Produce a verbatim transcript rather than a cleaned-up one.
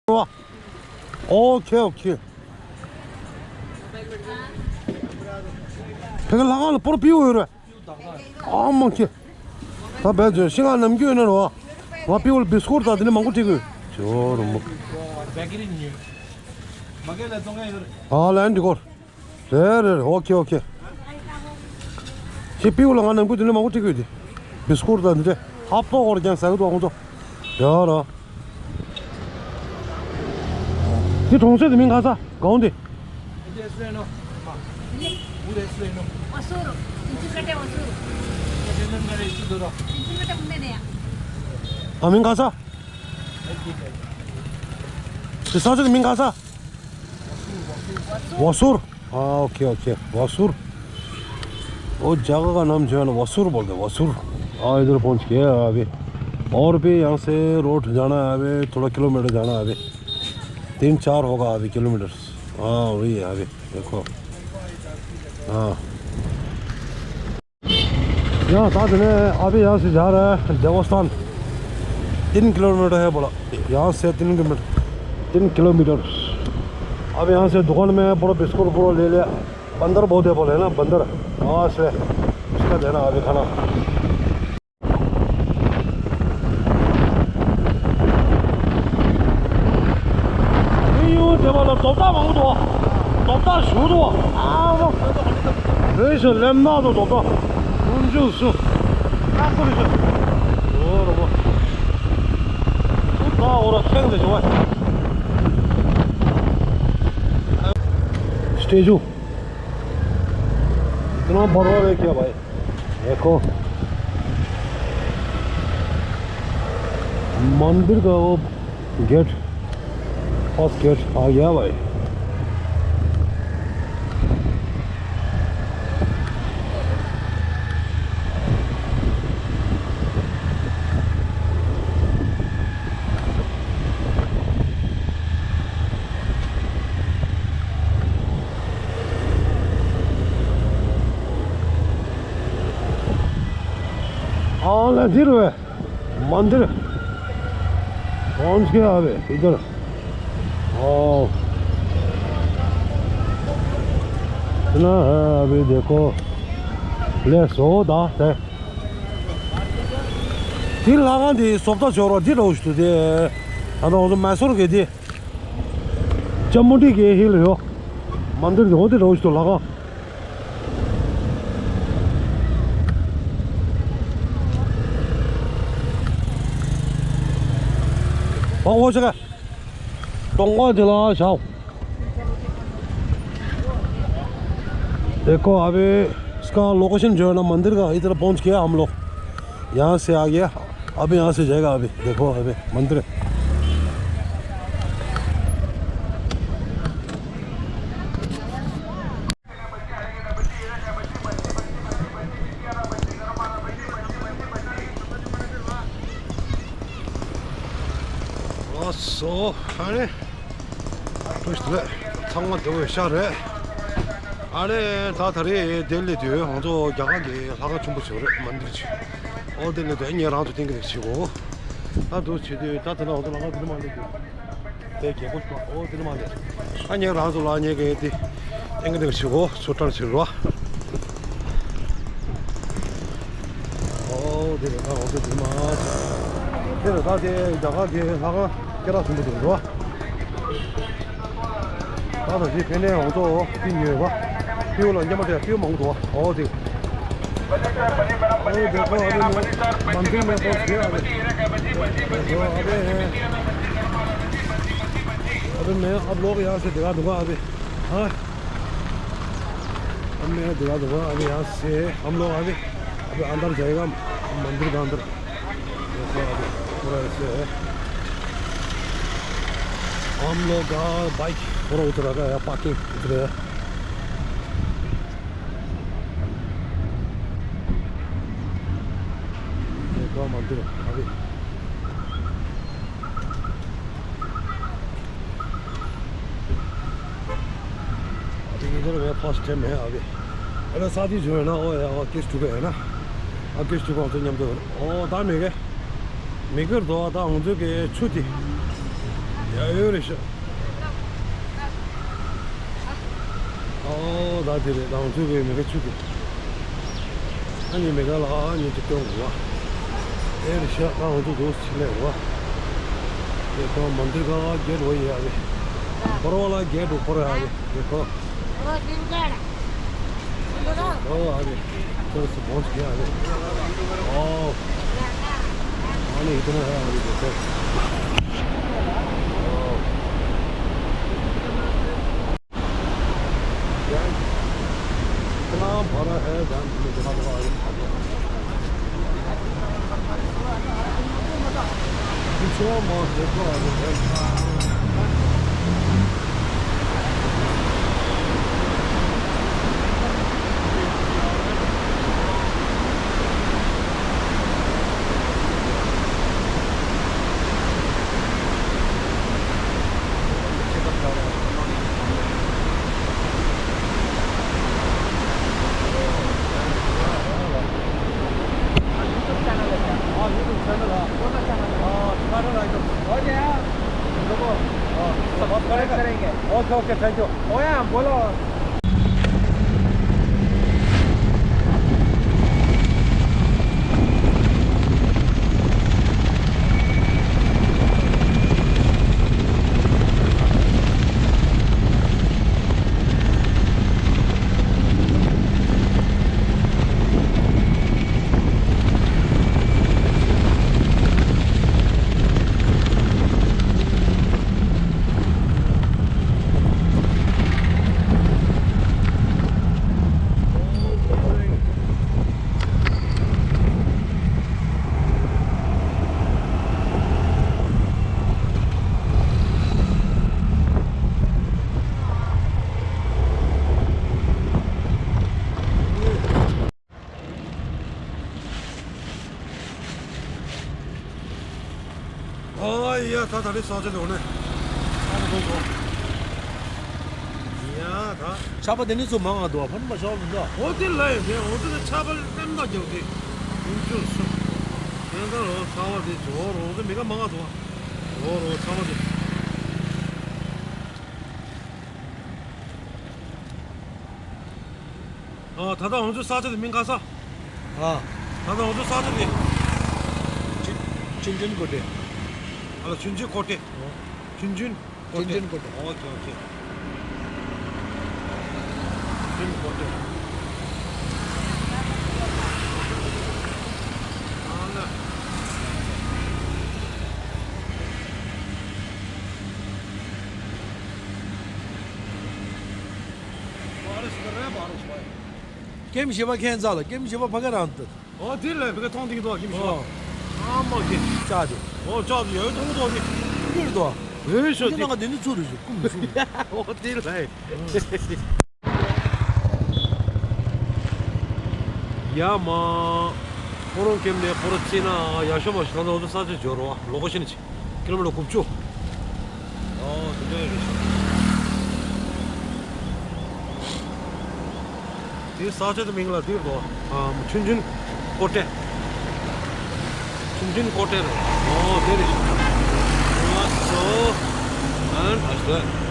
རོ། ཨོ་ཁེ་ཨོ་ཁེ། ཕ་གི་ལྷ་ཁང་ལ་པོར་པིའུ་ཡོད་རེད། ཨ་མ་ཁེ། ད་བས་ཚོད་ཤིང་ང་ནམ་རྒྱུན་ཡོད་ན་རོ། ང་པིའུ་ལ་བིས་ཀུར་དང་དེ་ནས་མང་པོ་སྤྲད་གི་ཡོད། ཇོ་རུ་མོ། ཨ་ལན་འདི་སྐོར། རེད་རེད་རེད། ཨོ་ཁེ་ཨོ་ཁེ། ཁྱེད་པིའུ་ལ་ང་ནམ་རྒྱུན་དེ་ནས་མང་པོ་སྤྲད་གི་ཡོད་དེ། བིས་ཀུར་དང་དེ་འདྲ། ཧབ་ཏོག་སྐོར་ཀྱང་ཟ་གི་འདུག་ཁོང་ཚོ། ཡ་ར། འདི་གྲོང་གསེབ་དེ་མིང་ག་ས་གང་འདི། Ude sueno, ma. Ude sueno. Wasur. Inchimkate wasur. Inchimkate munde ne ya. ཨ་མིང་ག་ས། དེ་ས་ཆ་གི་མིང་ག་ས། Wasur. ཨ་ཨོ་ཁེ་ཨོ་ཁེ། Wasur. वो जगह का नाम जो है ना, वसूर बोलते हैं, वसूर। हाँ, इधर पहुंच गए अभी। और भी यहाँ से रोड जाना है अभी, थोड़ा किलोमीटर जाना है अभी। तीन चार होगा अभी किलोमीटर। हाँ, वही है अभी, देखो। हाँ। यहाँ साथ में अभी यहाँ से जा रहा है देवस्थान। तीन किलोमीटर है बोला, यहाँ से तीन किलोमीटर, तीन किलोमीटर। अब यहाँ से दुकान में पूरा बिस्कुट पूरा ले लिया। बंदर बहुत है बोले ना, बंदर। हाँ, से उसका देना अभी खाना। ཡུལ་དེ་བ་ལ་རྡོ་བཀྲ་མང་པོ་འདུག་རྡོ་བཀྲ་ཞུ་འདུག་ཨ་མ། རེད་ཤག་ལེམ་ནག་དང་རྡོ་བཀྲ། སྔོན་འཇུག་སུ། ཨ་ཁོ་རེད་ཤག་འོ་རོ་བ། ཨུ་ད་འོ་ར་ཁེངས་ཏེ་བྱུང་བ། སྟེ་ཞུ། इतना बड़ा है क्या भाई? देखो, मंदिर का वो गेट, फर्स्ट गेट आ गया भाई। हाँ, ले, दिल में। मंदिर पहुंच गया अभी इधर। ओ, इतना है अभी देखो। ले सो दा है। ཏི་ལ་ཁང་དེ་བཟོ་ལྟ་ཆོག་རོགས་འདི་རོགས་ཞུ་དེ། ད་ནང་བཟོ་མ་སོར་གི་དེ། ཅམ་མོ་ཏི་གི་ཧིལ་ཡོ། མན་དིར་ཡོ་དེ་རོགས་ཞུ་ལ་ཁང་། ཨོ་ཨོ་ཤ་ཀ། ཏོང་ཀ་དེ་ལ་ཤའོ། देखो, अभी इसका लोकेशन जो है ना, मंदिर का इधर पहुंच गया हम लोग। यहाँ से आ गया, अभी यहाँ से जाएगा। अभी देखो, अभी मंदिर है। ཨ་སོ། ཨ་ནི། ཚང་མ་བདེ་པོ་ཡོད་ཤག་རེད། ཨ་ནི་ད་ད་རེས་ལྡི་ལི་དུས་ང་ཚོ་རྒྱ་གར་གྱི་ལྷ་ཁང་ཆེན་པོ་ཞིག་རེད། མན་དིར་ཅིག་ཨོ་ལྡི་ལི་དུས་ངས་རང་ཚོ་སྟེང་གི་ནས་བྱེད་གོ། ད་དུ་བྱེད་དུས་ད་དེ་ན་ང་ཚོ་ལྷ་ཁང་དེ་ནས་མ་སླེབས་དུས། དེ་རྒྱལ་པོ་ཞོག་ཨོ་དེ་ནས་མ་སླེབས། ཨ་ངས་རང་ཚོ་ལ་ངས་གི་དེ་སྟེང་གི་ནས་བྱེད་གོ། ཚུར་ཊར་བྱེད་རོགས། ཨོ་དེ་རེད། ད་ང་ཚོ་དེ་ནས་མ། དེ་རེད། ད་དེ་རྒྱ་གར་གྱི་ལྷ་ཁང་སྐད་གྲགས་ཆེན་པོ་དེ་རེད་རོ། ད་ད་ཅི་ཕེ་ནས་འོང་ཚོ་ཏི་ཉོས་པ། ཏིའུ་ལ་ཉམས་དེ་ཏིའུ་མང་དོ། ཨོ་དེ། ཨོ་དེ་ཁོ་ཨ་རེ་མན་དིར་མེ་པོ་ཟེར་ཨ་རེ། ཨོ་ཨ་རེ། ཨ་རེ་མེ་ཨབ་ལོག་ཡ་ཟེར་དེ་ག་འདུག་ག་ཨ་རེ། ཧ། ཨ་མེ་དེ་ག་འདུག་ག་ཨ་རེ་ཡ་ཟེར་ཨབ་ལོག་ཨ་རེ། ཨ་རེ་ཨན་དར་ཇའེ་ག་མན་དིར་ག་ཨན་དར། देखो अभी पूरा ऐसे है। हम लोग का बाइक पूरा उतरा गया, पार्किंग उतरे। देखो मंदिर अभी। अभी इधर में फर्स्ट टाइम है अभी। अरे शादी जो है ना, वो है, वो किस चुके है ना, अब किस चुका होते हैं हम तो। ओ, दाम है क्या? མི་དགོས་རྡོ་བ་དང་ང་ཚོའི་གི་ཆུ་དེ། ཡ་ཡོད་རེད་ཤག་ཨོ་ད་དེ་རེད། ད་ང་ཚོའི་བའི་མེ་ཁ་ཆུ་དེ། ཨ་ནི་མེ་ཁ་ལ་ཨ་ནི་ཅིག་སྟོན་དགོས་པ། ཨེ་རེད་ཤག་ད་ང་ཚོ་འདུག་ཕྱི་ལས་རེད་བ། དེ་ཁོ་མ་འདིར་ག་གེ་རོ་ཡ་རེད། པར་བ་ལ་གེ་རོ་པར་ཡ་རེད་དེ་ཁོ། ཨོ་ཨ་རེད། ཁོ་སུ་བོང་ཅིག་ཡ་རེད། ཨོ། ཨ་ནི་ཡི་ཏི་ན་ཧ་ཨ་རེད་དེ་ཁོ། ཨོ། इतना बड़ा है, जान तुम्हें दिखा दूंगा आगे। पीछे मार देखो आगे। YouTube channel है। हाँ, YouTube channel है। कौन सा channel है? हाँ, तुम्हारा राइट। हो गया। देखो, हाँ, सब्सक्राइब करेंगे। Okay, okay, thank you. ओए, बोलो। ཨོ་ཡ། ད་ད་རེས་ས་ཆ་ལོག་ནས། ཨ་མ་དགོས་གོ། ཡ་ད། ཆར་པ་དེ་ནས་ཚུར་མང་ང་འདུག་ཨ་ཕ་མ་ཤོག་མི་འདུག་ཨོ་དེ་ལ་ཡོད་དེ། ཨོ་དེ་ནས་ཆར་པ་ལྟེམ་ད་རྒྱབ་དེ། ཡིན་ཅུ་སུ། དེ་ད་རོ་ཚ་བ་དེ་ཇོ་རོ་དེ་མི་ག་མང་ང་འདུག་ཨོ་རོ་ཚ་བ་དེ། ཨ་ད་ལྟ་ང་ཚོའི་ས་ཆ་དེ་མིང་ག་ས། ཨ། ད་ལྟ་ང་ཚོའི་ས་ཆ་དེ། ཆུན་ཆུན་ཀོ་ཏེ། ཨ་ལ་ཆུན་ཆུན་ཀོ་ཏེ། ཨ། ཆུན་ཆུན་ཀོ་ཏེ། ཆུན་ཆུན་ཀོ་ཏེ། ཨོ་ཁེ་ཨོ་ཁེ། ཆུན་ཆུན་ཀོ་ཏེ། ཨ་ལ། ཀེམ་བཞི་པ་ཁྱེད་རྩ་ལ། ཀེམ་བཞི་པ་ཕ་ག་རང་དུ། ཨོ་དེ་ལས་བི་ག་མཐོང་དེ་གི་དོ་ཀེམ་བཞི་པ། ཨོ། ཨ་མ་ཀེ། ཅག་དེ། ཨོ་ཅག་དེ་ཡོད་མཐོང་དོ་དེ། ཀིར་དོ། རེ་ཤོ་དེ། ང་དེ་ནི་ཚུར་རེ་ཤོ་ཀུམ་ཚུར། ཨོ་དེ་ལས། ཡ་མ། ཁོ་རང་ཀེམ་ནས་ཁོ་རང་རྩིས་ན་ཡ་ཤོ་མ་ཤོ་ད་ལྟ་ཨོ་ཚོ་ས་ཆ་འབྱོར་བ་ལོ་གོ་ཤི་ནི་ཆི། ཀི་ལོ་མི་ཊར་དགུ་བཅུ། ཨོ་དེ་འདྲ་རེད་ཤག་དེའི་ས་ཆ་དེ་མིང་ལ་དེར་དོ། ཨ་ཆུན་ཆུན་ཀོ་ཏེ། ཆུན་ཆུན་ཀོ་ཏེ་རེད། ཨོ་དེ་རེད་ཤག་ལགས་སོ། ཨན་ཕ་སྟོད།